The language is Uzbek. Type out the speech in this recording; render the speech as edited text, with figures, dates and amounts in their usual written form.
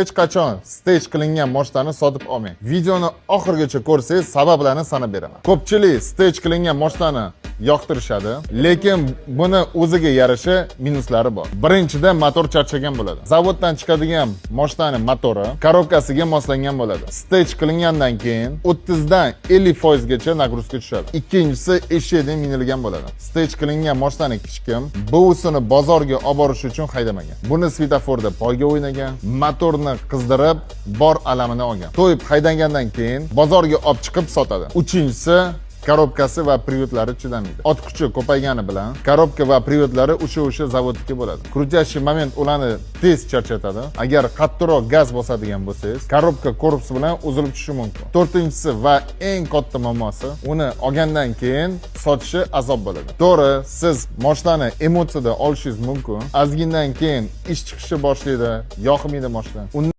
Hech qachon steyj qilingan moshinani sotib olmang. Videoni oxirigacha ko'rsangiz, sabablarni sanab beraman. Ko'pchilik steyj qilingan moshinani yoqtirishadi, lekin buni o'ziga yarasha minuslari bor. Birinchidan, motor charchagan bo'ladi. Zavoddan chiqadigan moshinani motori korobkasiga moslangan bo'ladi. Steyj qilingandan keyin 30 dan 50% gacha нагрузка tushadi. Ikkinchisi, eshakdan minilgan bo'ladi. Steyj qilingan moshinani hech kim buvusini bozorga olib borish uchun haydamagan. Buni svetoforda poyga o'ynagan, motorni qizdirib, bor alamini olgan. To'yib haydangandan keyin bozorga olib chiqib sotadi. Uchinchisi, korobkasi va привод lari chidamaydi. Ot kuchi ko'paygani bilan korobka va привод lari o'sha zavodniki bo'ladi. Крутящий момент ularni tez charchatadi. Agar qattiqroq gaz bosadigan bo'lsangiz, korobka korpusi bilan uzilib tushishi mumkin. To'rtinchisi va eng katta muammosi, uni olgandan keyin sotishi azob bo'ladi. To'g'ri, siz moshinani emotsiyada olishingiz mumkin. Ozgindan keyin ish chiqishi boshlaydi, yoqmaydi moshina. Undan